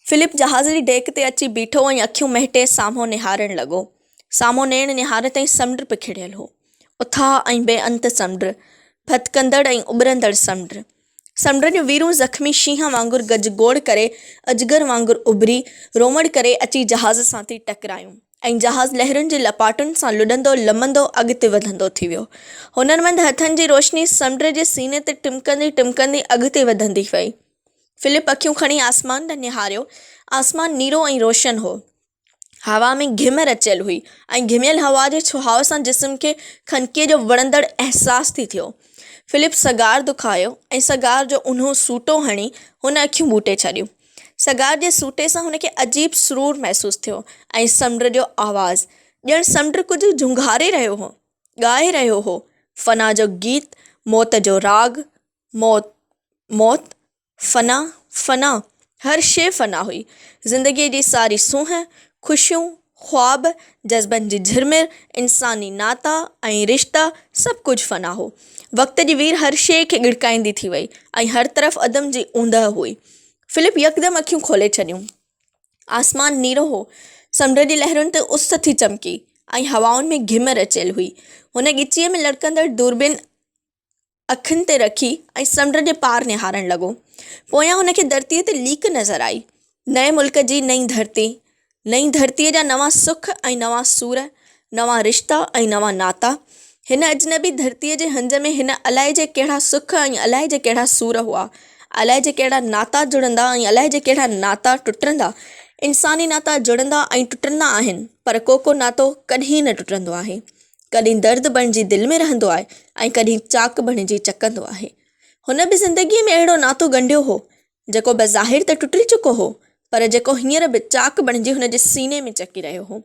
Philip جهاز جي deck تي اچي بيٺو ۽ اکيون مهٽي سامهون نهارڻ لڳو. سامهون نيڻ نهار تائين سمنڊ پکڙيل هو. اٿاهه ۽ بي انت سمنڊ. ڦٿڪندڙ ۽ اٻرندڙ سمنڊ. سمنڊ جون ويرون زخمي شينهن وانگر گجگوڙ ڪري، اجگر وانگر اڀري، رومڙ ڪري اچي جهاز سان ٿي ٽڪرايون ۽ جهاز لهرن جي لپاٽن سان لڏندو لمندو اڳتي وڌندو ٿي ويو. هنرمند هٿن جي روشني سمنڊ جي سيني تي ٽمڪندي ٽمڪندي اڳتي وڌندي وئي. فلپ اکيون کڻي آسمان ڏانهن نهاريو. آسمان نيرو ۽ روشن هو. هوا ۾ گهم رچيل هئي ۽ گهميل هوا جي ڇهاء سان جسم کي خنڪيء جو وڻندڙ احساس ٿي ٿيو. فلپ سگار دکايو ۽ سگار جو اونهو سوٽو هڻي هن اکيون ٻوٽي ڇڏيون. سگار جي سوٽي سان هن کي عجيب سرور محسوس ٿيو ۽ سمنڊ جو آواز، ڄڻ سمنڊ ڪجهه جهونگاري رهيو هو، ڳائي رهيو هو، فنا جو گيت، موت جو راڳ، موت، موت، فنا، فنا، هر شيء فنا هئي. زندگيء جي ساري سونهن، خوشيون، خواب، جذبن جي جهرمر، انساني ناتا ۽ رشتا سڀ ڪجهه فنا هو. وقت جي وير هر شيء کي ڳڙڪائيندي ٿي وئي ۽ هر طرف عدم جي اوندهه هئي. فلپ يڪدم اکيون کولي ڇڏيون. آسمان نيرو هو. سمنڊ جي لهرن تي اس ٿي چمڪي ۽ هوائن ۾ گهم رچيل هئي. هن ڳچيء ۾ لڙڪندڙ دوربين اکين تي رکي ۽ سمنڊ جي پار نهارڻ لڳو. پويان هن کي ڌرتيء تي ليڪ نظر آئي. نئين ملڪ جي نئين ڌرتي، نئين ڌرتيء جا نوان سک ۽ نوان سور، نوان رشتا ۽ نوان ناتا. هن اجنبي ڌرتيء جي هنج ۾ هن الائجي ڪهڙا سک ۽ الائجي ڪهڙا سور هئا. الائجي ڪهڙا ناتا جڙندا ۽ الائجي ڪهڙا ناتا ٽٽندا. انساني ناتا جڙندا ۽ ٽٽندا آهن، پر ڪو ڪو ناتو ڪڏهن نه ٽٽندو آهي. ڪڏهن درد بڻجي دل ۾ رهندو آهي ۽ ڪڏهن چاڪ بڻجي چڪندو آهي. هن به زندگيء ۾ اهڙو ناتو ڳنڍيو هو، جيڪو بظاهر ته ٽٽي چڪو هو، پر جيڪو هينئر به چاڪ بڻجي هن جي سيني ۾ چڪي رهيو هو.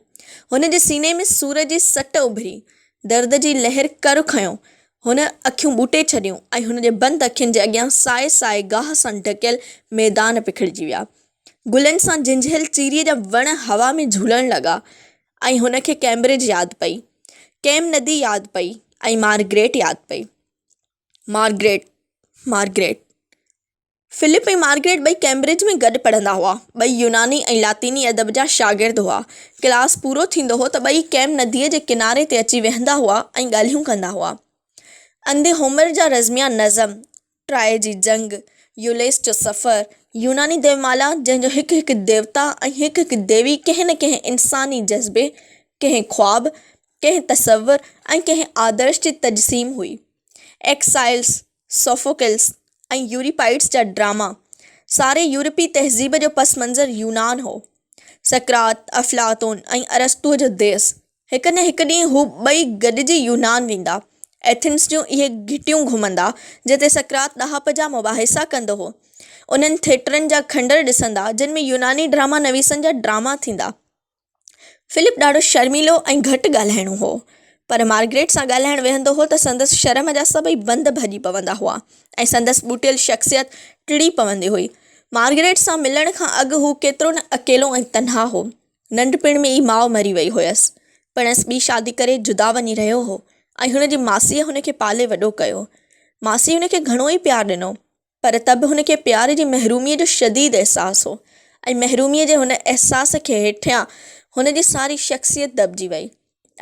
هن جي سيني ۾ سور جي سٽ اڀري، درد جي لهر ڪر کنيو. هن اکيون ٻوٽي ڇڏيون ۽ هن جي بند اکين جي اڳيان سائي سائي گاهه سان ڍڪيل ميدان پکڙجي ويا. گلن سان جهنجهيل چيريء جا وڻ هوا ۾ جهولڻ لڳا ۽ هن کي ڪئمبرج ياد پئي، ڪيم ندي ياد پئي ۽ مارگريٽ ياد پئي. Margaret, Margaret. فلپ ۽ مارگريٽ ٻئي ڪئمبرج ۾ گڏ پڙهندا هئا. ٻئي يوناني ۽ لاطيني ادب جا شاگرد هئا. ڪلاس پورو ٿيندو هو ته ٻئي ڪيم نديء جي ڪناري تي اچي ويهندا هئا ۽ ڳالهيون ڪندا هئا. انڌي هومر جا رزميه نظم، ٽرائي جي جنگ، يوليس جو سفر، يوناني ديومالا جنهن جو هڪ هڪ ديوتا ۽ هڪ هڪ ديوي ڪنهن نه ڪنهن انساني جذبي، ڪنهن خواب، ڪنهن تصور ۽ ڪنهن آدرش جي تجسيم هئي. ايڪسائلس، سوفوڪلس ۽ يوريپائيڊس جا ڊراما، ساري يورپي تهذيب جو پس منظر يونان هو. سقراط، افلاطون ۽ ارسطوء جو ديس، هڪ نه هڪ ڏينهن هو ٻئي گڏجي يونان ويندا. ايٿنس جون اهي گهٽيون گهمندا، جتي سقراط ڏاهپ جا مباحثا ڪندو هو. انهن ٿيٽرن جا کنڊر ڏسندا، جن ۾ يوناني ڊراما نويسن جا ڊراما ٿيندا. فلپ ڏاڍو شرميلو ۽ گهٽ ڳالهائڻو هو، پر مارگريٽ سان ڳالهائڻ ويهندو هو ته سندس شرم جا سڀئي بند ڀڄي پوندا هئا ۽ سندس ٻوٽيل شخصيت ٽڙي پوندي هئي. مارگريٽ سان ملڻ کان اڳ هو ڪيترو نه اڪيلو ۽ تنها هو. ننڍپڻ ۾ ئي ماء مري وئي هيس. پڻس ٻي شادي ڪري جدا وڃي رهيو هو ۽ هن جي ماسيء هن کي پالي وڏو ڪيو. ماسيء هن کي گهڻو ئي پيار ڏنو، پر ته به هن کي پيار جي محروميء جو شديد احساس هو ۽ محروميء جي هن احساس کي هيٺيان هن جي ساري شخصيت دٻجي وئي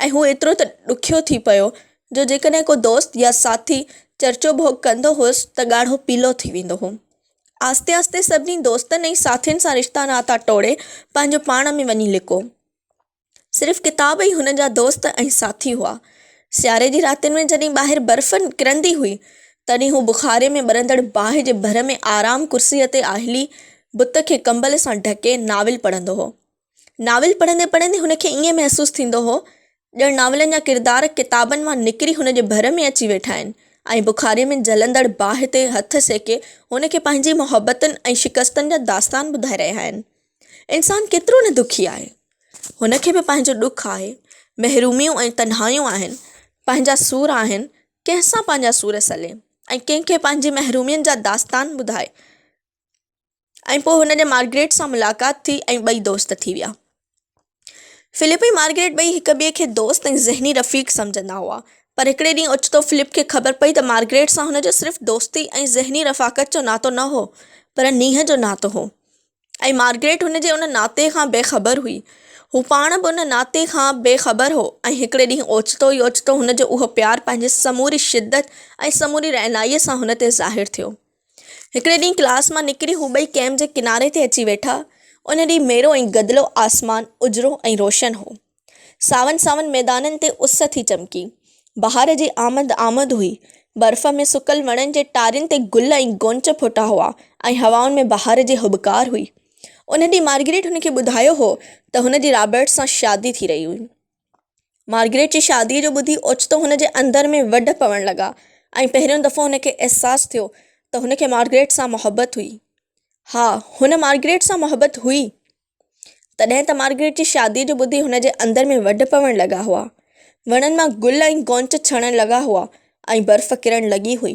۽ هو ايترو ته ڏکيو ٿي پيو جو جيڪڏهن ڪو دوست يا ساٿي چرچو ڀوڳ ڪندو هوس ته ڳاڙهو پيلو ٿي ويندو هو. آهستي آهستي سڀني دوستن ۽ ساٿين سان رشتا ناتا ٽوڙي پنهنجو پاڻ ۾ وڃي لڪو. صرف ڪتاب ئي هن جا دوست ۽ ساٿي هئا. سياري جي راتين ۾ جڏهن ٻاهر برف ڪرندي هئي، تڏهن هو بخاري ۾ ٻرندڙ باهه جي ڀر ۾ آرام ڪرسيء تي آهلي بت کي ڪمبل سان ڍڪي ناول پڙهندو هو. ناول پڙهندي پڙهندي هن کي ائين محسوس ٿيندو هو ڄڻ ناولن جا ڪردار ڪتابن مان نڪري هن جي ڀر ۾ اچي ويٺا آهن ۽ بخاري ۾ جلندڙ باهه تي هٿ سيڪي هن کي پنهنجي محبتن ۽ شڪستن جا داستان ٻڌائي رهيا آهن. انسان ڪيترو نه دکي آهي. هن کي به پنهنجو ڏک آهي، محروميون ۽ تنهايون آهن، پنهنجا سور آهن، ڪنهن سان پنهنجا سور سلي ۽ ڪنهن کي پنهنجي محرومين جا داستان ٻڌائي. ۽ پوء هن جي مارگريٽ سان ملاقات ٿي ۽ ٻئي دوست ٿي ويا. فلپ ۽ مارگريٽ ٻئي هڪ ٻئي کي دوست ۽ ذهني رفيق سمجهندا هئا. پر هڪڙي ڏينهن اوچتو فلپ کي خبر پئي ته مارگريٽ سان هن جو صرف دوستي ۽ ذهني رفاقت جو ناتو نه هو پر نينهن جو ناتو هو. ۽ مارگريٽ هن جي ان ناتي کان بي خبر هئي. هو پاڻ به ان ناتي کان بي خبر هو ۽ هڪڙي ڏينهن اوچتو ئي اوچتو هن جو اهو پيار پنهنجي سموري شدت ۽ سموري رعنائيء سان هن تي ظاهر ٿيو. هڪڙي ڏينهن ڪلاس مان نڪري هو ٻئي ڪئمپ جي ڪناري تي اچي ويٺا. ان ڏينهن ميرو ۽ گدلو آسمان اجرو ۽ روشن هو. ساون ساون ميدانن تي اس ٿي چمڪي. بهار جي آمد آمد هئي. برف ۾ سڪل وڻن جي ٽارين تي گل ۽ گونچ ڦٽا هئا ۽ هوائن ۾ بهار جي هٻڪار هئي. ان ڏينهن مارگريٽ هن کي ٻڌايو هو ته هن جي رابرٽ سان شادي ٿي رهي هئي. مارگريٽ جي شاديء جو ٻڌي اوچتو هن جي اندر ۾ وڍ پوڻ لڳا ۽ پهريون دفعو هن کي احساس ٿيو ته هن کي مارگريٽ سان محبت هئي. ها، هن مارگريٽ سان محبت هئي. تڏهن ته مارگريٽ جي شاديء جو ٻڌي هن جي اندر ۾ وڍ پوڻ لڳا هئا. وڻن مان گل ۽ گونچ ڇڻڻ لڳا هئا ۽ برف ڪرڻ لڳي هئي.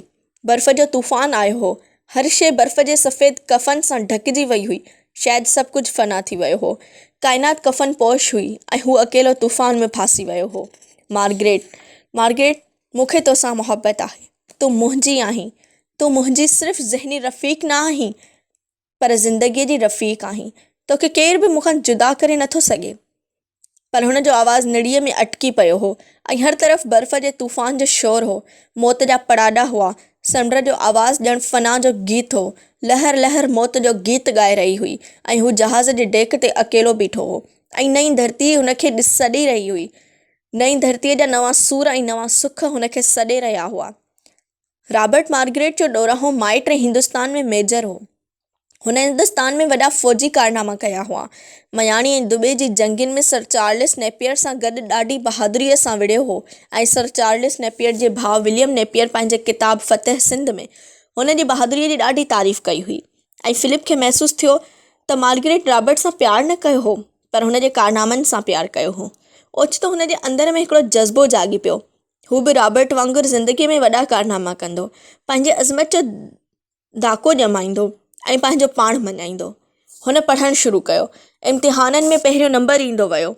برف جو طوفان آيو هو. هر شيء برف جي سفيد ڪفن سان ڍڪجي وئي هئي. شايد سڀ ڪجهه فنا ٿي ويو هو. ڪائنات ڪفن پوش هئي ۽ هو اڪيلو طوفان ۾ ڦاسي ويو هو. مارگريٽ! مارگريٽ! مون کي توسان محبت آهي. تون منهنجي آهين. تون منهنجي صرف ذهني رفيق نه آهين. پر زندگيء جي رفيق آهين. توکي ڪير به مون کان جدا ڪري نٿو سگهي. پر هن جو آواز نڙيء ۾ اٽڪي پيو هو ۽ هر طرف برف جي طوفان جو شور هو. موت جا پڙاڏا هئا. سمنڊ جو آواز ڄڻ فنا جو گيت هو. لهر لهر موت جو گيت ڳائي رهي هئي ۽ هو جهاز جي ڊيڪ تي اڪيلو بيٺو هو ۽ نئين ڌرتي هن کي سڏي رهي هئي. نئين ڌرتيء جا نوان سور ۽ نوان سک هن کي سڏي رهيا هئا. رابرٽ مارگريٽ جو ڏورانهون مائٽ ۽ هندستان ۾ ميجر هو. هن هندستان ۾ وڏا فوجي ڪارناما ڪيا هئا. مياڻي ۽ دٻي جي جنگين ۾ سر چارلس نيپئر سان گڏ ڏاڍي بهادريء سان وڙهيو هو ۽ سر چارلس نيپئر جي ڀاء وليم نيپئر پنهنجي ڪتاب فتح سنڌ ۾ هن جي بهادريء جي ڏاڍي تعريف ڪئي هئي ۽ فلپ کي محسوس ٿيو ته مارگريٽ رابرٽ سان پيار نه ڪيو هو پر هن جي ڪارنامن سان پيار ڪيو هو. اوچتو هن جي اندر ۾ هڪڙو جذبو جاڳي پيو. هو به رابرٽ وانگر زندگيء ۾ وڏا ڪارناما ڪندو، پنهنجي عظمت جو ڌاڪو ڄمائيندو ۽ پنهنجو پاڻ مڃائيندو. هن پڙهڻ شروع ڪيو. امتحانن ۾ پهريون نمبر ايندو ويو.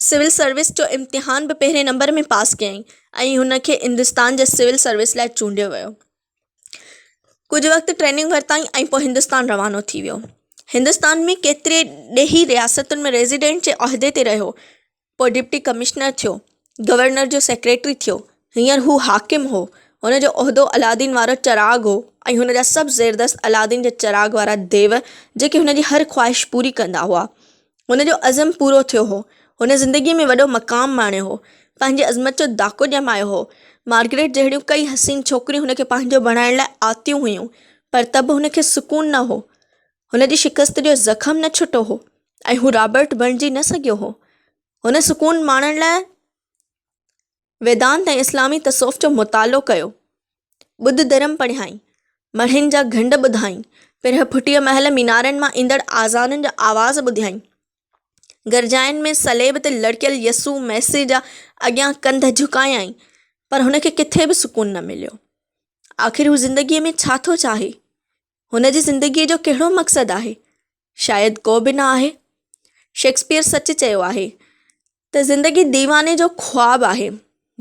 سول سروس جو امتحان به پهرين نمبر ۾ پاس ڪيائين ۽ هن کي هندستان جي سول سروس لاء چونڊيو ويو. ڪجهه وقت ٽريننگ ورتائين ۽ پوء هندستان روانو ٿي ويو. هندستان ۾ ڪيتري ڏيهي رياستن ۾ ريزيڊنٽ جي عهدي تي رهيو. پوء ڊپٽي ڪمشنر ٿيو، گورنر جو سيڪريٽري ٿيو. هينئر هو حاڪم هو. هن جو عهدو علاؤالدين وارو چراغ هو ۽ هن جا سڀ زيردست علاؤالدين جي چراغ وارا ديو جيڪي هن جي هر خواهش پوري ڪندا هئا. هن جو عزم پورو ٿيو هو. هن زندگيء ۾ وڏو مقام ماڻيو هو. پنهنجي عظمت جو ڌاڪو ڄمايو هو. مارگريٽ جهڙيون ڪئي حسين ڇوڪريون هن کي پنهنجو بڻائڻ لاء آتيون هيون، پر ته به هن کي سڪون نه هو. هن جي شڪست جو زخم نه ڇٽو هو ۽ هو رابرٽ بڻجي نه سگهيو هو. هن سڪون ماڻڻ لاء ويدانت ۽ اسلامي تصوف جو مطالعو ڪيو. ٻڌ ڌرم پڙهيائين. مڙهين جا گهنڊ ٻڌائين. پرهه ڦٽيء مهل مينارن مان ايندڙ آذانن جا آواز ٻڌيائين. گرجائن ۾ صليب تي لڙڪيل يسوع مسيح جا اڳيان ڪنڌ جهڪايائين، پر هن کي ڪٿي به سڪون نه مليو. آخر هو زندگيء ۾ ڇا ٿو چاهي؟ هن جي زندگيء جو ڪهڙو مقصد آهي؟ شايد ڪو به نه آهي. شيڪسپيئر سچ چيو آهي ته زندگي ديواني جو خواب آهي،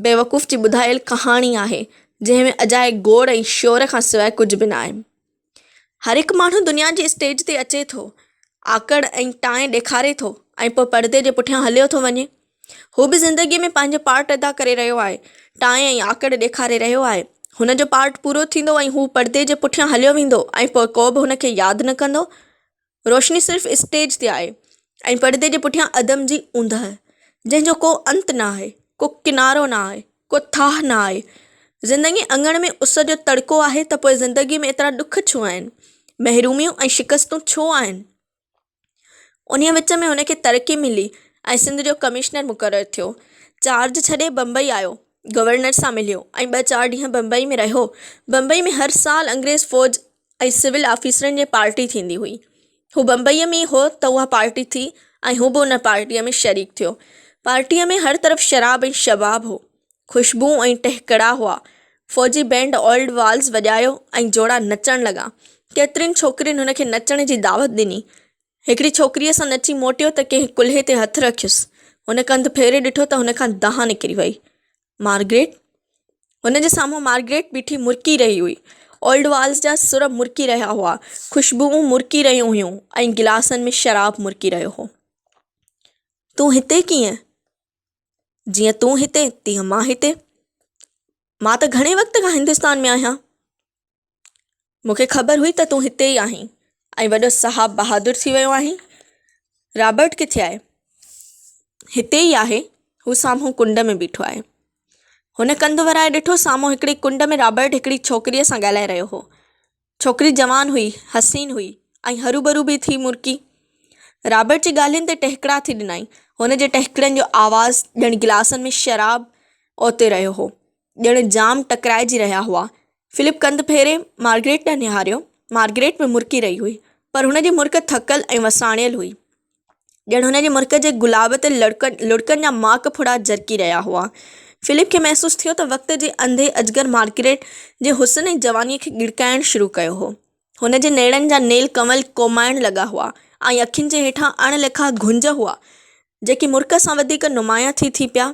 بيوقوف جي ٻڌايل ڪهاڻي آهي، جنهن ۾ اجائي گوڙ ۽ شور کان سواء ڪجهه به نه آهي. هر هڪ ماڻهو دنيا جي اسٽيج تي اچي ٿو، آڪڙ ۽ ٽانء ڏيکاري ٿو ۽ پوء پردي جي پٺيان هليو ٿو وڃي. هو به زندگيء ۾ پنهنجو پارٽ ادا ڪري رهيو آهي. ٽانء ۽ آڪڙ ڏيکاري رهيو آهي. هن جو پارٽ پورو ٿيندو ۽ هو پردي جي پٺيان هليو ويندو ۽ پوء ڪو به هن کي ياد نه ڪندو. روشني صرف اسٽيج تي آهي ۽ پردي جي پٺيان عدم جي اوندهه، جنهن جو ڪو انت نه آهي، ڪو ڪنارو نه آهي، ڪو ٿاهه نه آهي. زندگي اڱڻ ۾ اس جو تڙڪو آهي ته پوء زندگيء ۾ ايترا ڏک ڇو آهن؟ محروميون ۽ شڪستون ڇو آهن؟ انهيء وچ ۾ هن کي ترقي ملي ۽ سنڌ جو ڪمشنر مقرر ٿيو. چارج ڇڏي بمبئي آيو. گورنر سان مليو ۽ ٻه چار ڏينهن بمبئي ۾ رهيو. بمبئي ۾ هر سال انگريز فوج ۽ سول آفيسرن جي پارٽي ٿيندي هئي. هو بمبئيء ۾ ئي هو ته اها پارٽي ٿي ۽ هو به ان پارٽيء ۾ شريڪ ٿيو. پارٽيء ۾ هر طرف شراب ۽ شباب هو. خوشبوء ۽ ٽهڪڙا هئا. فوجي بينڊ اولڊ والز وڄايو ۽ جوڙا نچڻ لڳا. ڪيترين ڇوڪرين هن کي نچڻ جي دعوت ڏني. هڪڙي ڇوڪريء سان نچي موٽيو ته ڪنهن ڪلهي تي هٿ رکيس. هن ڪنڌ ڦيري ڏٺو ته هن کان دانهن نڪري وئي. مارگريٽ! هن جي سامهون مارگريٽ بيٺي مرڪي رهي هئي. اولڊ والز جا سر مرڪي رهيا هئا، خوشبوئون مرڪي رهيون هيون ۽ گلاسن ۾ شراب مرڪي رهيو هو. تون هتي ڪيئن؟ جيئن تون هتي، تيئن مان هتي. مان ته گهڻي وقت کان هندستان ۾ آهيان. مون کي خبر هئي ته تون هتي ئي آهين ۽ وڏو صاحب بهادر ٿي ويو آهين. رابرٽ ڪٿي آهي؟ هتي ئي آهي. هو سامهون ڪنڊ ۾ بيٺو آهي. هن ڪنڌ ورائي ڏٺو، سامهون هڪڙي ڪنڊ ۾ رابرٽ هڪڙي ڇوڪريء سان ڳالهائي رهيو هو. ڇوڪري جوان هئي، حسين هئي ۽ هروڀرو به ٿي مرڪي. رابرٽ جي ڳالهين تي ٽهڪڙا ٿي ڏنائين. هن جي ٽهڪڙن جو آواز ڄڻ گلاسن ۾ شراب اوتي رهيو هو. ڄڻ جام ٽڪرائجي رهيا هئا. فلپ ڪنڌ ڦيري مارگريٽ ڏانهن نهاريو. مارگريٽ به مرڪي رهي هئي، پر هن جي مرڪ ٿڪل ۽ وساڻيل هئي. ڄڻ هن جي مرڪ جي گلاب تي لڙڪن جا ماڪ ڦڙا جرڪي رهيا هئا. فلپ کي محسوس ٿيو ته وقت جي انڌي اجگر مارگريٽ جي حسن ۽ جوانيء کي ڳڙڪائڻ شروع ڪيو هو. هن جي نيڻن جا نيل ڪنول ڪومائڻ لڳا هئا ۽ اکين جي هيٺان اڻ لکا گهنج هئا، جيڪي مرڪ سان وڌيڪ نمايان ٿي ٿي پيا.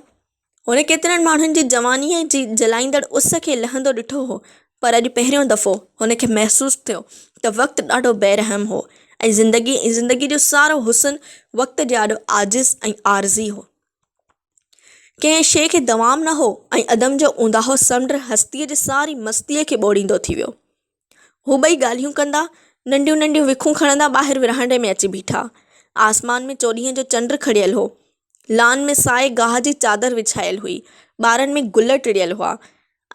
هن ڪيترن ماڻهن جي جوانيء جي جلائيندڙ اس کي لهندو ڏٺو هو، پر اڄ پهريون دفعو هن کي محسوس ٿيو ته وقت ڏاڍو بي رحم هو ۽ زندگي ۽ زندگي جو سارو حسن وقت جي آڏو عاجز ۽ عارضي هو. ڪنهن شيء کي دوام نه هو ۽ عدم جو اونداهو سمنڊ هستيء جي ساري مستيء کي ٻوڙيندو ٿي ويو. هو ٻئي ڳالهيون ڪندا، ننڍيون ننڍيون وکون کڻندا ٻاهر ورانڊي ۾ اچي بيٺا. آسمان ۾ چوڏهينء جو چنڊ کڙيل هو. لان ۾ سائي گاهه جي چادر وڇايل هئي. ٻارن ۾ گل ٽڙيل هئا.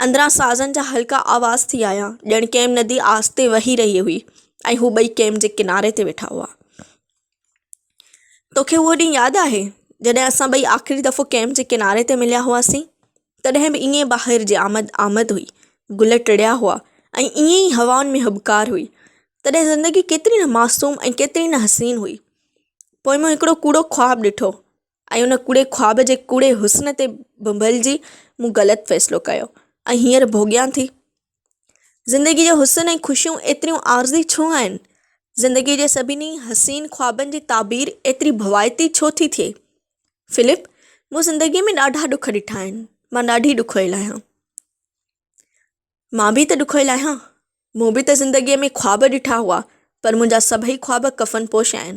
اندران سازن جا هلڪا آواز ٿي آيا، ڄڻ ڪيم ندي آهستي وهي رهي هئي ۽ هو ٻئي ڪيم جي ڪناري تي ويٺا هئا. توکي اهو ڏينهن ياد آهي، جڏهن اسان ٻئي آخري دفعو ڪيم جي ڪناري تي مليا هئاسين؟ تڏهن به ائين باهر جي آمد آمد هئي، گل ٽڙيا هئا ۽ ائين ئي هوائن ۾ هٻڪار هئي. تڏهن زندگي ڪيتري نه معصوم ۽ ڪيتري نه حسين هئي. پوء مون هڪڙو ڪوڙو خواب ڏٺو ۽ ان ڪوڙي خواب جي ڪوڙي حسن تي ڀنڀلجي مون غلط فيصلو ڪيو ۽ هينئر ڀوڳيان ٿي. زندگيء جو حسن ۽ خوشيون ايتريون عارضي ڇو آهن؟ زندگيء جي سڀني حسين خوابن جي تعبير ايتري ڀوائتي ڇو ٿي ٿئي؟ فلپ، مون زندگيء ۾ ڏاڍا ڏک ڏٺا آهن. مان ڏاڍي ڏکويل آهيان. مان به ته ڏکويل آهيان. مون به ته زندگيء ۾ خواب ڏٺا هئا، پر منهنجا سڀئي خواب ڪفن پوش آهن.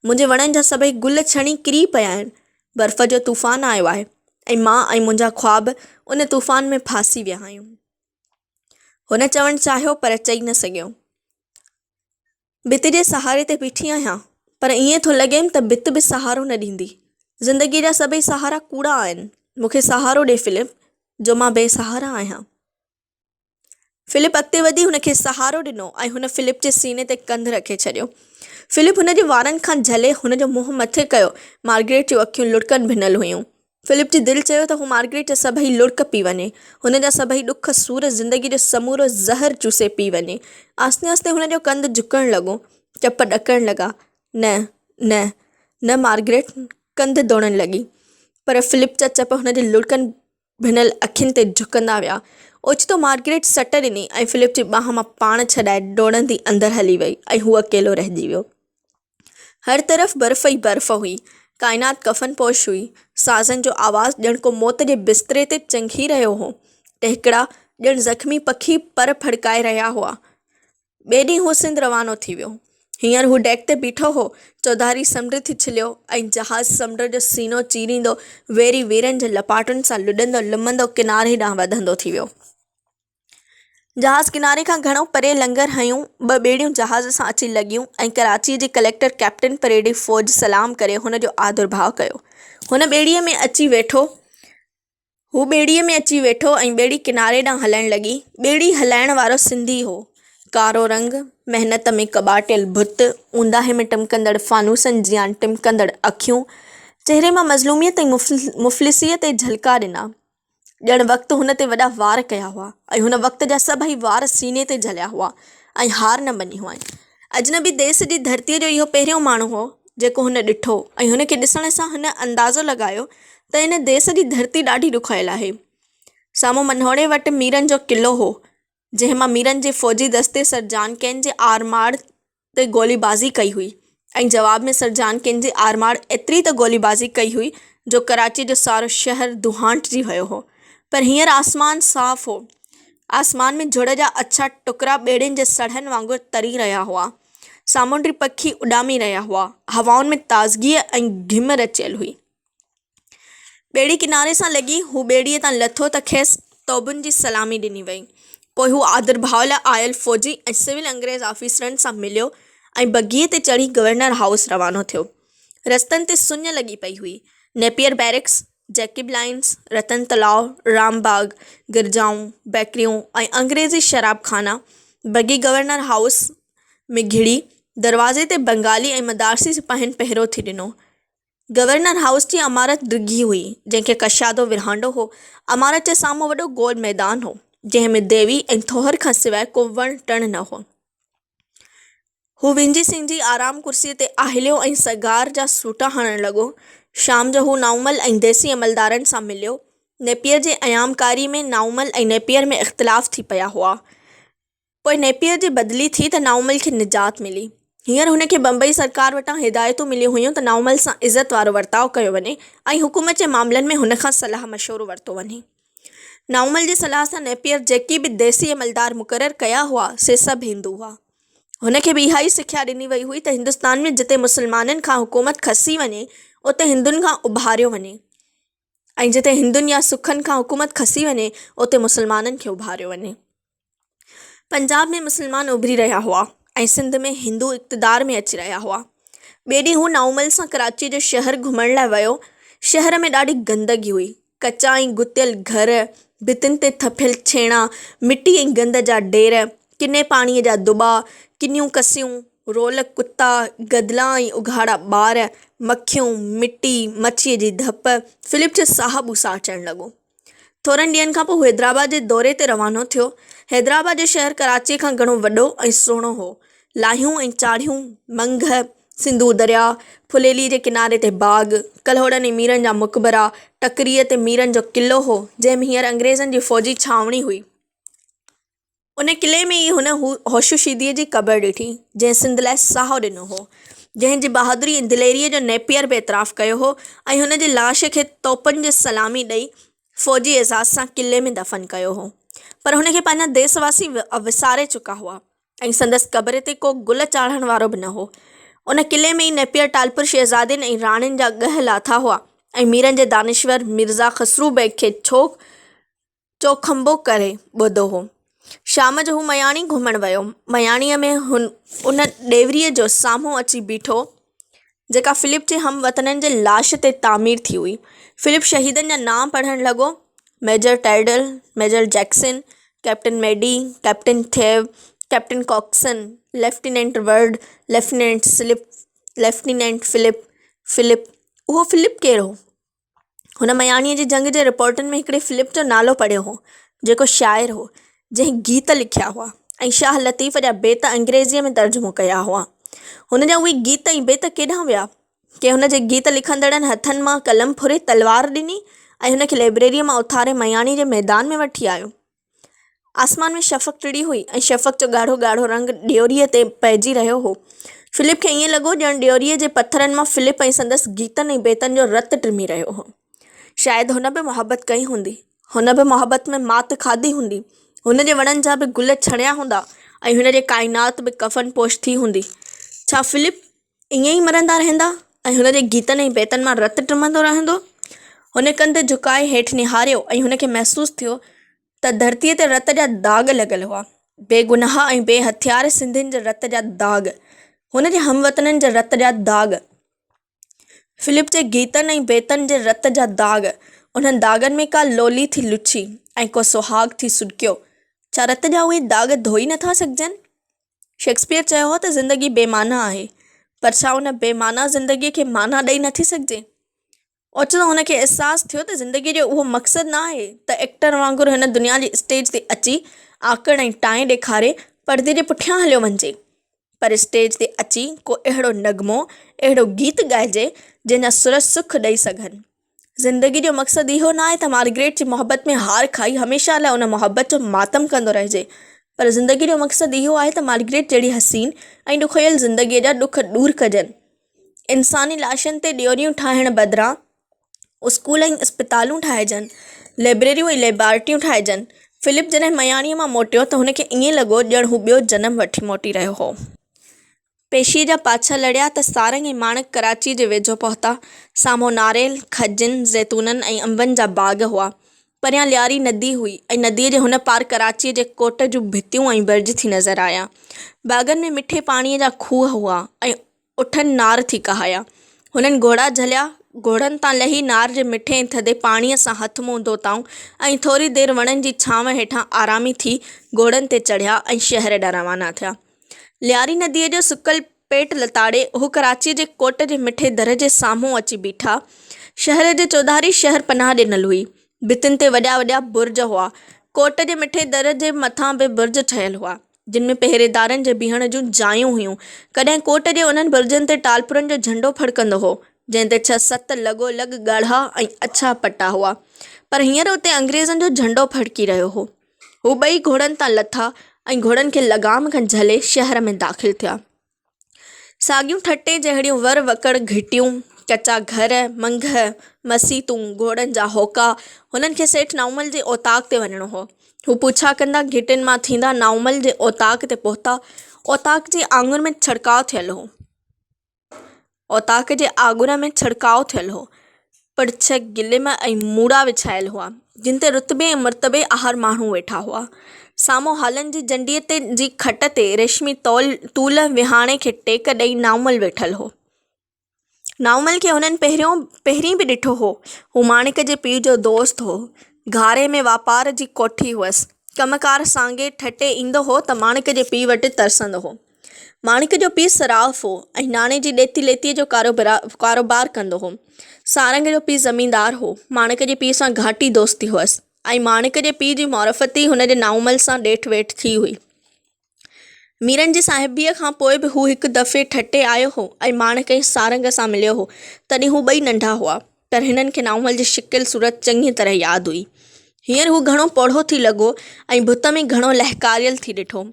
منهنجي وڻن جا سڀئي گل ڇڻي ڪري پيا آهن. برف جو طوفان آيو آهي ۽ مان ۽ منهنجا خواب ان طوفان ۾ ڦاسي ويا آهيون. هن چوڻ چاهيو پر چئي نه سگهيو. ڀت جي سهاري تي بيٺي آهيان پر ائين ٿو لڳيم ته ڀت به سهارو نه ڏيندي. زندگيء جا سڀئي سهارا ڪوڙا آهن. مون کي سهارو ڏي فلپ، جو مان بي سهارا آهيان. فلپ اڳتي وڌي هن کي سهارو ڏنو ۽ هن فلپ جي سيني تي ڪنڌ رکي ڇڏيو. فلپ هن جي وارن کان جهلي هن جو منهن مٿي ڪيو. مارگريٽ جون اکيون لڙڪن ڀنل هيون. فلپ جي دل چيو ته هو مارگريٽ جا سڀئي لڙڪ پي وڃي، هن جا سڀئي ڏک سور، زندگيء جو سمورو زهر چوسي پي وڃي. آهستي آهستي هن جو ڪنڌ جهڪڻ لڳو، چپ ڏڪڻ لڳا. نه، نه، نه مارگريٽ ڪنڌ ڌوڻڻ لڳي. پر فلپ جا چپ هن جي لڙڪن ڀنل اکين تي جهڪندا ويا. اوچتو مارگريٽ سٽ ڏني ۽ فلپ جي ٻانهن مان پاڻ ڇڏائي ڊوڙندي اندر هلي وئي ۽ هو اڪيلو رهجي ويو. هر طرف برف ئي برف هئي. ڪائنات ڪفن پوش هئي. سازن جو آواز ڄڻ ڪو موت جي بستري تي چنگهي رهيو هو. ٽهڪڙا ڄڻ زخمي پکي پر ڦڙڪائي رهيا هئا. ٻئي ڏينهن هو سنڌ روانو ٿي ويو. هينئر هو ڊيڪ تي بيٺو هو. چوڌاري سمنڊ ٿي ڇليو ۽ جهاز سمنڊ جو سينو چيريندو ويري ويرن جي لپاٽن سان لڏندو لمندو ڪناري ڏانهن وڌندو ٿي ويو. جهاز ڪناري کان گهڻو پري لنگر هنيون، ٻه ٻيڙيون جهاز سان اچي لڳيون ۽ ڪراچيء جي ڪليڪٽر ڪئپٽن پريڊي فوج سلام ڪري هن جو آڌرڀاء ڪيو. هن ٻيڙيء ۾ اچي ويٺو. هو ٻيڙيء ۾ اچي ويٺو ۽ ٻيڙي ڪناري ڏانهن هلڻ لڳي. ٻيڙي هلائڻ وارو سنڌي هو. ڪارو رنگ، محنت ۾ ڪٻاٽيل بت، اونداهي ۾ ٽمڪندڙ فانوسن جيان ٽمڪندڙ اکيون، چهري مان مظلوميت ۽ مفلسيء تي جهلڪا ڏنا. ڄڻ وقت هن تي وڏا وار ڪيا هئا ۽ هن وقت جا سڀئي وار سيني تي جهليا هئا ۽ هار نه مڃي هئائين. اجنبي ديس جي ڌرتيء جو اهو پهريون ماڻهو هو، جيڪو هن ڏٺو ۽ هن کي ڏسڻ سان هن اندازو لڳايو ته ان ديس جي ڌرتي ڏاڍي ڏکويل آهي. سامهون منهوڙي وٽ ميرن جو قلعو هو، جنهن مان ميرن جي فوجي دستي سر جان ڪين جي آرماڙ تي گولي بازي ڪئي هئي ۽ جواب ۾ سر جان ڪين جي آرماڙ ايتري ته گولي بازي ڪئي هئي جو ڪراچيء جو سارو شهر دونهاٽجي ويو هو. پر هينئر آسمان صاف هو. آسمان ۾ جهڙ جا اڇا ٽڪرا ٻيڙين جي سڙهن وانگر تري رهيا هئا. سامونڊي پکي اڏامي رهيا هئا. هوائن ۾ تازگيء ۽ گهم رچيل هئي. ٻيڙي ڪناري سان لڳي، هو ٻيڙيء تان لٿو ته کيس توبن جي سلامي ڏني وئي. پوء هو آڌرڀاء لاء آيل فوجي ۽ سول انگريز آفيسرن سان مليو ۽ بگيء تي چڙهي گورنر هائوس روانو ٿيو. رستن تي سڃ لڳي پئي هئي. Napier barracks, Jacob lines, Ratan Talao, Ram Bagh, گرجائون، بيڪريون ۽ انگريزي شراب خانا، بگي گورنر هائوس ۾ گهڙي، دروازي تي بنگالي ۽ مدارسي سپاهين پهرو ٿي ڏنو. گورنر هائوس جي عمارت ڊگهي هئي، جنهن کي ڪشادو ورهانڊو هو. عمارت جي سامهون وڏو گول ميدان هو، جنهن ۾ ديوي ۽ ٿوهر کان سواء ڪو وڻ ٽڻ نه هو. هو وينجهي سينجهي آرام ڪرسيء تي آهليو ۽ سگار جا سوٽا هڻڻ لڳو. شام جو هو نائومل ۽ ديسي عملدارن سان مليو. نيپئر جي ايامڪاريء ۾ نائومل ۽ نيپئر ۾ اختلاف ٿي پيا هئا. پوء نيپئر جي بدلي ٿي ته نائومل کي نجات ملي. هينئر هن کي بمبئي سرڪار وٽان هدايتون مليون هيون ته نائومل سان عزت وارو ورتاء ڪيو وڃي ۽ حڪومت جي معاملن ۾ هن کان صلاح مشورو ورتو وڃي. نائومل جي صلاح سان نيپئر جيڪي به ديسي عملدار مقرر ڪيا هئا، سي سڀ هندو هئا. هن کي به اها ئي سکيا ڏني وئي هئي ته هندستان ۾ جتي مسلمانن کان حڪومت کسي وڃي اتي هندن کان اڀاريو وڃي ۽ جتي هندن يا سکن کان حڪومت کسي وڃي اتي مسلمانن کي اڀاريو وڃي. پنجاب ۾ مسلمان اڀري رهيا هئا ۽ سنڌ ۾ هندو اقتدار ۾ اچي رهيا هئا. ٻئي ڏينهن هو نائومل سان ڪراچيء جو شهر گهمڻ لاء ويو. شهر ۾ ڏاڍي گندگي هئي. ڪچا ۽ ڳتيل گهر، ڀتين تي ٿڦيل ڇيڻا، مٽي ۽ گند جا ڍير، ڪني پاڻيء جا دٻا، ڪنيون ڪسيون، رول ڪتا، گدلا ۽ اگهاڙا ٻار، مکيون، مٽي، مڇيء جي ڌپ، فلپ جو ساهه ٻوساٽجڻ لڳو. ٿورن ڏينهن کان پوء هو حيدرآباد جي دوري تي روانو ٿيو. حيدرآباد جو شهر ڪراچيء کان گهڻو وڏو ۽ سهڻو هو. لاهيون ۽ چاڙهيون، منگهه، سنڌو درياء، ڦليليء جي ڪناري تي باغ، ڪلهوڙن ۽ ميرن جا مقبرا، ٽڪريء تي ميرن جو قلعو هو، جنهن ۾ هينئر انگريزن جي فوجي ڇانوڻي هئي. ان قلعي ۾ ئي هن هوشو شيديء جي قبر ڏٺي، جنهن سنڌ لاء ساهه ڏنو هو، جنهن جي بهادري ۽ دليريء جو نيپئر به اعتراف ڪيو هو ۽ هن جي لاش کي توپن جي سلامي ڏئي فوجي اعزاز سان قلعي ۾ دفن ڪيو هو. پر هن کي پنهنجا ديس واسي وساري چڪا هئا. ۽ سندس قبر تي ڪو گل چاڙهڻ وارو به نه هو. ان قلعي ۾ ئي نيپئر ٽالپر شهزادين ۽ راڻين جا ڳهه لاٿا هئا ۽ ميرن جي دانشور مرزا خسرو بيگ کي ڇوڪ چوکنڀو ڪري ٻڌو هو. شام جو هو مياڻي گهمڻ ويو. مياڻيء ۾ هن ان ڏيوريء جو سامهون اچي بيٺو، جيڪا فلپ جي هم وطنن جي لاش تي تعمير ٿي هئي. فلپ شهيدن جا نانء پڙهڻ لڳو، major Tyrrell, major Jackson, captain Meade, captain Thew, captain Coxon, lieutenant Ward, lieutenant slip, lieutenant Philip, Philip, اهو فلپ ڪير هو؟ هن مياڻيء جي جنگ جي رپورٽن ۾ هڪڙي فلپ جو نالو پڙهيو هو، جيڪو شاعر هو، جنهن گيت لکيا هئا ۽ شاهه لطيف جا بيت انگريزيء ۾ ترجمو ڪيا هئا. هن جا اهي گيت ۽ بيت ڪيڏانهن ويا؟ ڪي هن جي گيت لکندڙن هٿن مان قلم ڦري تلوار ڏني ۽ هن کي لئبريريء مان اٿاري مياڻيء جي ميدان ۾ وٺي آيو؟ آسمان ۾ شفق ٽڙي هئي ۽ شفق جو ڳاڙهو ڳاڙهو رنگ ڏيوريء تي پئجي رهيو هو. فلپ کي ائين لڳو ڄڻ ڏيوريء جي پٿرن مان فلپ ۽ سندس گيتن ۽ بيتن جو رت ٽمي رهيو هو. شايد هن به محبت ڪئي هوندي. هن به محبت ۾ مات کاڌي هوندي. هن جي وڻن جا به گل ڇڻيا هوندا ۽ هن جي ڪائنات به ڪفن پوش ٿي هوندي. ڇا فلپ ائين ئي مرندا رهندا ۽ هن جي گيتن ۽ بيتن مان رت ٽمندو رهندو. هن ڪنڌ جهڪائي هيٺ نهاريو ۽ هن کي محسوس ٿيو ته ڌرتيء تي رت جا داغ لڳل هئا. بيگناهه ۽ بي هٿيار سنڌين جي رت جا داغ. هن جي هم وطنن جي رت جا داغ. فلپ جي گيتن ۽ بيتن جي رت جا داغ. انهن داغن ۾ ڪا لولي ٿي لڇي ۽ ڪو سهاڳ ٿي سڏڪيو. ڇا رت جا اهي داغ ڌوئي نٿا سگهجن؟ شيڪسپيئر چيو هو ته زندگي بي معنيٰ آهي، پر ڇا ان بي معنيٰ زندگيء کي معنيٰ ڏئي نٿي سگهجي؟ اوچتو هن کي احساس ٿيو ته زندگيء جو اهو مقصد نه آهي ته ائڪٽر وانگر هن دنيا جي اسٽيج تي اچي آڪڙ ۽ ٽانء ڏيکاري پردي جي پٺيان هليو وڃجي، پر اسٽيج تي اچي ڪو اهڙو نغمو، اهڙو گيت ڳائجي، جنهن جا سر سک ڏئي سگهن. زندگي جو مقصد اهو ناهي ته مارگريٽ جي محبت ۾ هار کائي هميشه لاء ان محبت جو ماتم ڪندو رهجي پر زندگي جو مقصد اهو آهي ته مارگريٽ جهڙي حسين ۽ ڏکويل زندگيء جا ڏک ڏور ڪجن. انساني لاشن تي ڏيوريون ٺاهڻ بدران اسڪول ۽ اسپتالون ٺاهجن، لئبريريون ۽ ليبارٽريون ٺاهجن. فلپ جڏهن مياڻيء مان موٽيو ته هن کي ائين لڳو ڄڻ هو ٻيو جنم وٺي موٽي رهيو هو. پيشيء جا پاڇا لڙيا ته سارنگ ۽ ماڻڪ ڪراچيء جي ويجهو پهتا. سامهون ناريل، کجين، زيتونن ۽ انبن جا باغ هئا. پريان لياري ندي هئي ۽ نديء جي هن پار ڪراچيء جي ڪوٽ جون ڀتيون ۽ برج ٿي نظر آيا. باغن ۾ مٺي پاڻيء جا کوهه هئا ۽ اٺن نار ٿي ڪهايا. هنن گهوڙا جهليا. گهوڙن تان لهي نار جي مٺي ۽ ٿڌي پاڻيء سان هٿ منهن ڌوتائون ۽ ٿوري دير وڻن جي ڇانو هيٺان آرامي ٿي گهوڙن تي چڙهيا ۽ شهر ڏانهن روانا ٿيا. لياري نديء جو سڪل پيٽ لتاڙي هو ڪراچيء جي ڪوٽ جي مٺي در جي سامهون اچي بيٺا. شهر جي چوڌاري شهر پناهه ڏنل هئي. ڀتين تي وڏا وڏا برج هئا. ڪوٽ جي مٺي در جي مٿان به برج ٺهيل هئا. جن ۾ پهريدارن جي بيهڻ جون جايون هيون. ڪڏهن ڪوٽ جي انهن برجن تي ٽالپرن جو جهنڊو ڦڙڪندو هو، جنهن تي ڇهه ست لڳو لڳ ڳاڙها ۽ اڇا پٽا هئا. پر هينئر اتي انگريزن جو جهنڊو ڦڙڪي رهيو هو. هو ٻئي گهوڙن تان لٿا ۽ گهوڙن کي لغام کان جهلي شهر ۾ داخل ٿيا. ساڳيون ٺٽي جهڙيون ور وڪڙ گهٽيون، ڪچا گهر، منگهه، مسيتون، گهوڙن جا هوڪا. هنن کي سيٺ نائومل جي اوطاق تي وڃڻو هو. هو پڇا ڪندا گهٽين مان ٿيندا نائومل جي اوطاق تي پهتا. اوطاق جي آڱر ۾ ڇڙڪاء ٿيل هو. اوطاق جي آڳر ۾ ڇڙڪاء ٿيل هو. پڙڇ، گلم ۽ موڙا وڇايل هئا، جن تي رتبي ۽ مرتبي آهر ماڻهو ويٺا هئا. سامهون هالن جي جنڊيء تي جي کٽ تي ريشمي تول طول وهاڻي کي ٽيڪ ڏئي نائومل ويٺل هو. نائومل کي هنن پهريون پهرين به ڏٺو هو. هو ماڻڪ جي پيء جو دوست هو. گهاري ۾ واپار جي ڪوٺي هئس. ڪم ڪار سانگي ٺٽي ايندو هو ته ماڻڪ جي پيء وٽ ترسندو هو. ماڻڪ جو پيء صراف هو ۽ ناڻي جي ڏيتي ليتيء جو ڪاروبار ڪندو هو. سارنگ جو پيء زميندار هو. ماڻڪ جي پيء سان گهاٽي دوستي هئس ۽ ماڻڪ جي پيء جي معرفت ئي هن جي نائونمل سان ڏيٺ ويٺ ٿي هئي. ميرن جي صاحبيء کان پوء به هو هڪ دفعي ٺٽي آيو هو ۽ ماڻڪ ۽ سارنگ سان مليو هو. تڏهن هو ٻئي ننڍا هئا، پر هنن کي نائونمل جي شڪل صورت چڱيء طرح ياد هئي. هينئر هو گهڻو پوڙهو ٿي لڳو ۽ بت ۾ گهڻو لهڪاريل ٿي ڏٺو.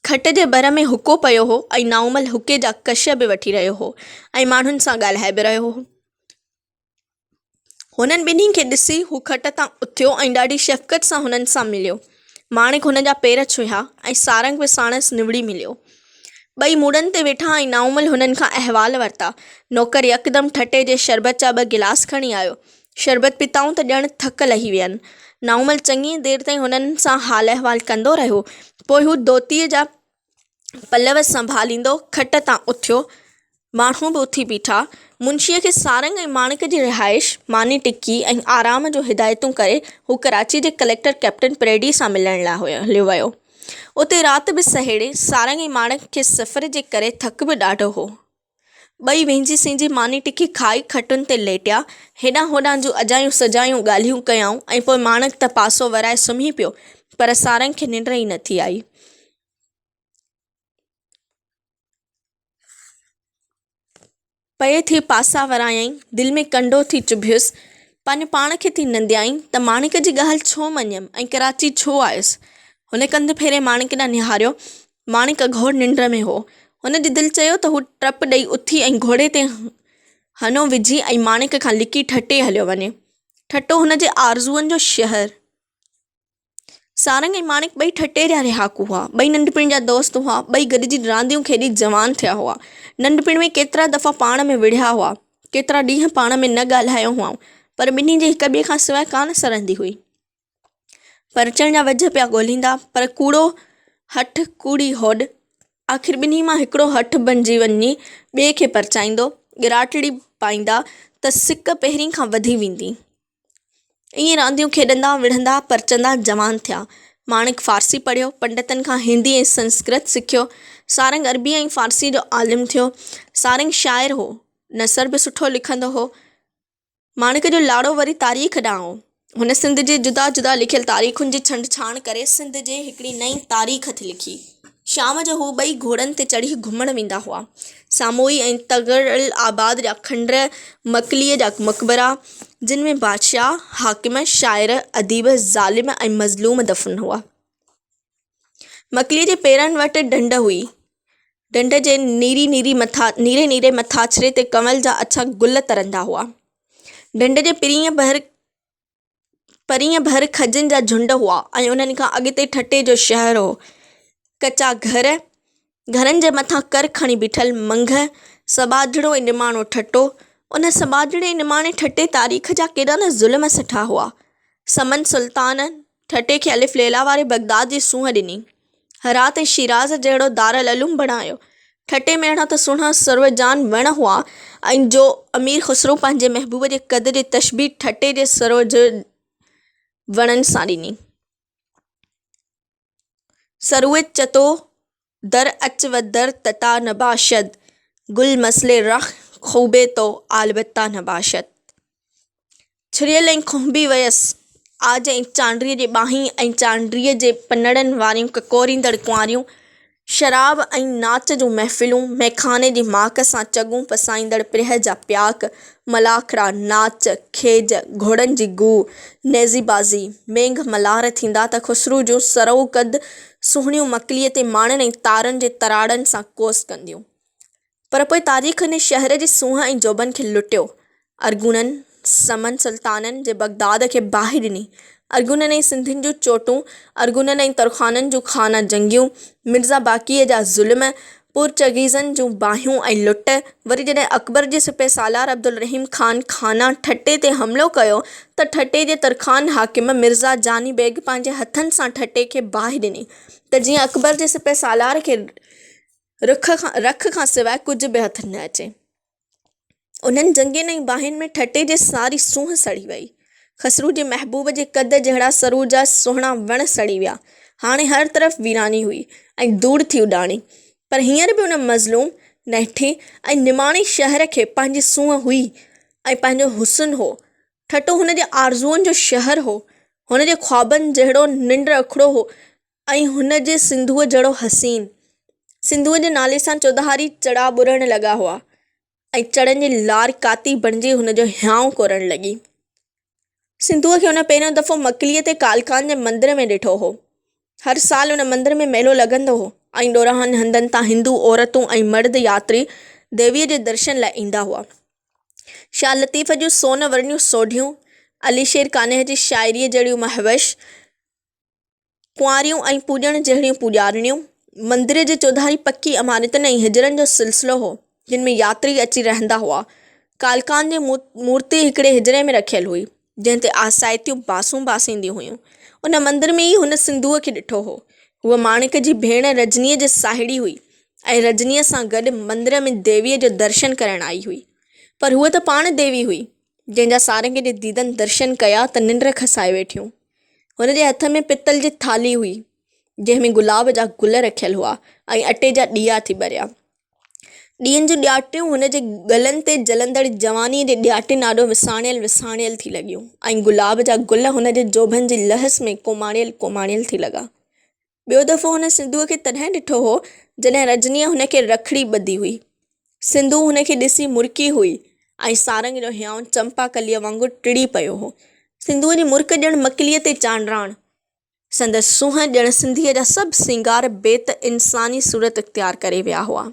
کٽ جي ڀر ۾ حقو پيو هو ۽ نائومل حقي جا ڪش به وٺي رهيو هو ۽ ماڻهن سان ڳالهائي به رهيو هو. هنن ٻنهي کي ڏسي هو کٽ تان اٿيو ۽ ڏاڍي شفقت سان هنن سان مليو. ماڻڪ هن جا پير ڇهيا ۽ سارنگ به ساڻس نوڙي مليو. ٻئي موڙن تي ويٺا ۽ نائومل هنن کان احوال ورتا. نوڪر يڪدم ٺٽي جي شربت جا ٻه گلاس کڻي آيو. شربت پيتائون ته ڄڻ ٿڪ لهي وين. نائومل چڱيء دير تائين هنن سان حال احوال ڪندو رهيو. پوء هو ڌوتيء جا پلؤ سنڀاليندو کٽ تان اٿيو. ماڻهو به اٿي بيٺا. منشيء کي سارنگ ۽ ماڻڪ جي رهائش، ماني ٽڪي ۽ آرام جون هدايتون ڪري، هو ڪراچيء جي ڪليڪٽر ڪئپٽن پريڊي سان ملڻ لاء هليو ويو. اتي رات به سهيڙي، سارنگ ۽ ماڻڪ کي سفر جي ڪري ٿڪ به ڏاڍو هو. ٻئي وهنجي سهنجي ماني ٽڪي کائي کٽن تي ليٽيا. هيڏانهن هوڏانهن جون اجايون سجايون ڳالهيون ڪيائون ۽ پوء ماڻڪ ته پاسو ورائي سمهي پيو، پر سارنگ کي ننڊ ئي نٿي آئي. پئي ٿي پاسا ورايائين، دل ۾ ڪنڊو ٿي چڀيس. پنهنجو پاڻ کي ٿي ننديائين ته ماڻڪ جي ڳالهه ڇو مڃيم ۽ ڪراچي ڇو آيس. هن ڪنڌ ڦيري ماڻڪ ڏانهن نهاريو. ماڻڪ اگهور ننڊ ۾ هو. هن جي دل چيو ته هو ٽپ ڏئي اٿي ۽ گهوڙي تي هنو وجهي ۽ ماڻڪ کان لڪي ٺٽي هليو وڃي. ٺٽو هن جي آرزوئن جو شهر. سارنگ ۽ ماڻڪ ٻئي ٺٽي جا رهاڪو هئا. ٻئي ننڍپڻ جا دوست هئا. ٻئي گڏجي رانديون کيڏي جوان ٿيا هئا. ننڍپڻ ۾ ڪيترا دفعا پاڻ ۾ وڙهيا هئا. ڪيترا ڏينهن پاڻ ۾ نه ڳالهايو هئائون. پر ٻنهي جي هڪ ٻئي کان سواء ڪانه سرندي هئي. پرچڻ جا وجهه پيا ڳوليندا، پر ڪوڙو هٺ ڪوڙي هوڏ. آخر ٻنهي مان هڪڙو هٺ بنجي وڃي ٻئي کي پرچائيندو. ڳراٽڙي پائيندا ته سڪ پهرين کان وڌي ويندي. ائين رانديون کيڏندا، وڙهندا، پرچندا جوان ٿيا. ماڻڪ فارسي پڙهيو، پنڊتن کان هندي ۽ سنسڪرت سکيو. سارنگ عربي ۽ فارسيء جو عالم ٿيو. سارنگ شاعر هو. نثر به سٺو لکندو هو. ماڻڪ جو لاڙو وري تاريخ ڏانهن هو. هن سنڌ جي جدا جدا لکيل تاريخن جي ڇنڊڇاڻ ڪري سنڌ جي هڪڙي نئين تاريخ ٿي لکي. شام جو هو ٻئي گهوڙن تي چڙهي گهمڻ ويندا هئا. ساموئي ۽ تغرل آباد جا کنڊر، مڪليء جا مقبرا، جن ۾ بادشاهه، حاڪم، شاعر، اديب، ظالم ۽ مظلوم دفن هئا. مڪليء جي پيرن وٽ ڍنڍ هئي. ڍنڍ جي نيري نيري مٿا نيري نيري مٿاڇري تي ڪنول جا اڇا گل ترندا هئا. ڍنڍ جي پرينء ڀر پرينء ڀر کجين جا جهنڊ هئا ۽ انهن کان اڳتي ٺٽي جو شهر هو. ڪچا گهر، گهرن جي مٿان ڪر کڻي بيٺل منگهه، سٻاجهڙو ۽ نماڻو ٺٽو. ان سٻاجهڙي ۽ نماڻي ٺٽي تاريخ جا ڪيڏا نه ظلم سٺا هئا. سمن سلطانن ٺٽي کي الف ليليٰ واري بغداد جي سونهن ڏني. هرات ۽ شيراز جهڙو دارالعلوم بڻايو. ٺٽي ۾ اهڙا ته سهڻا سرو جان وڻ هئا ۽ جو امير خسرو پنهنجي محبوب جي قد جي تشبيهه ٺٽي جي سرو جي وڻن سان ڏني. سروء چتو در اچ و در تتا نباشد، گل مثل رخ خوبي تو آلبته نباشد. ڇريل ۽ کنهبي ويس. عاج ۽ چانڊريء جي ٻانهين ۽ چانڊريء جي پنڙن واريون ڪڪوريندڙ ڪنواريون، شراب ۽ ناچ جون محفلون، ميخاني جي ماڪ سان چڳون پسائيندڙ پرهه جا پياڪ، ملاکڙا، ناچ، کيج، گهوڙن جي گوء، نيزي بازي، مينگهه ملهار ٿيندا ته خسرو جون سرو قد سهڻيون مڪليء تي ماڻين ۽ تارن جي تراڙن سان ڪوس ڪنديون. پر پوء تاريخ هن شهر جي سونهن ۽ جوڀن کي لٽيو. ارغونن، سمن سلطانن جي بغداد کي باهه ڏني. ارغونن ۽ سنڌين جون چوٽون، ارغونن ۽ ترخانن جون خانه جنگيون، مرزا باقيء جا ظلم، پورچوگيزن جون باهيون ۽ لٽ، وري جڏهن اڪبر جي سپهه سالار عبدالرحيم خان خانان ٺٽي تي حملو ڪيو ته ٺٽي جي ترخان حاڪم مرزا جاني بيگ پنهنجي هٿن سان ٺٽي کي باهه ڏني ته جيئن اڪبر جي سپهه سالار کي رک کان سواء ڪجهه به هٿ نه اچي. انهن جنگين ۽ باهين ۾ ٺٽي جي ساري سونهن سڙي وئي. خسرو جي محبوب جي قد جهڙا سرو جا سهڻا وڻ سڙي ويا. هاڻي هر طرف ويراني هئي ۽ ڌوڙ ٿي اڏاڻي. پر هينئر به ان مظلوم، نهٺي ۽ نماڻي شهر کي پنهنجي سونهن هئي ۽ پنهنجو حسن هو. ٺٽو هن جي آرزوئن جو شهر هو. هن جي خوابن جهڙو ننڊ اکڙو هو. ۽ هن جي سنڌوء جهڙو حسين. سنڌوء جي نالي سان چوڌاري چڙا ٻرڻ لڳا هئا ۽ چڙن جي لار ڪاتي بڻجي هن جو هيانء ڪورڻ لڳي. سنڌوء کي هن پهريون دفعو مڪليء تي ڪالڪان جي مندر ۾ ڏٺو هو. هر سال ان مندر ۾ ميلو لڳندو هو ۽ ڏورانهن هنڌن تان هندو عورتون ۽ مرد ياتري ديويء جي درشن لاء ايندا هئا. شاهه لطيف جون سون ورنيون سوڍيون، علي شير قانع جي شاعريء جهڙيون مهوش، ڪنواريون ۽ پوڄڻ جهڙيون پوڄارڻيون، مندر جي چوڌاري پڪي عمارتن ۽ حجرن جو سلسلو هو، جن ۾ ياتري اچي رهندا هئا. ڪالڪان جي مورتي هڪڙي حجري ۾ رکيل هئي، جنهن تي آسائتيون باسون باسينديون هيون. ان مندر ۾ ئي هن سنڌوء کي ڏٺو هو. هوء ماڻڪ جي ڀيڻ رجنيء جي ساهيڙي هئي ۽ رجنيء سان گڏ مندر ۾ ديويء جو درشن ڪرڻ آئي هئي. پر هوء ته پاڻ ديوي هئي، جنهن جا سارنگ جي ديدن درشن ڪيا ته ننڊ کسائي ويٺيون. هن جي هٿ ۾ پتل جي ٿالهي هئي، جنهن ۾ گلاب جا گل رکيل هئا ۽ اٽي جا ڏيئا ٿي ٻريا. ڏيئن جون ڏياٽيون هن جي ڳلن تي جلندڙ جوانيء جي ڏياٽين آڏو وساڻيل وساڻيل ٿي لڳيون ۽ گلاب جا گل هن جي جوڀن جي لهس ۾ ڪوماڻيل ڪوماڻيل ٿي لڳا. ٻيو دفعو هن سنڌوء کي تڏهن ڏٺو هو، جڏهن رجنيء هن کي رکڙي ٻڌي هئي. سنڌو هن کي ڏسي مرڪي هئي ۽ سارنگ جو هيانء چمپا ڪليء وانگر ٽڙي پيو هو. سنڌوء جي مرڪ ڄڻ مڪليء تي چانڊراڻ. سندس سونهن ڄڻ سنڌيء جا سڀ سينگار بيت انساني صورت اختيار ڪري ويا هئا.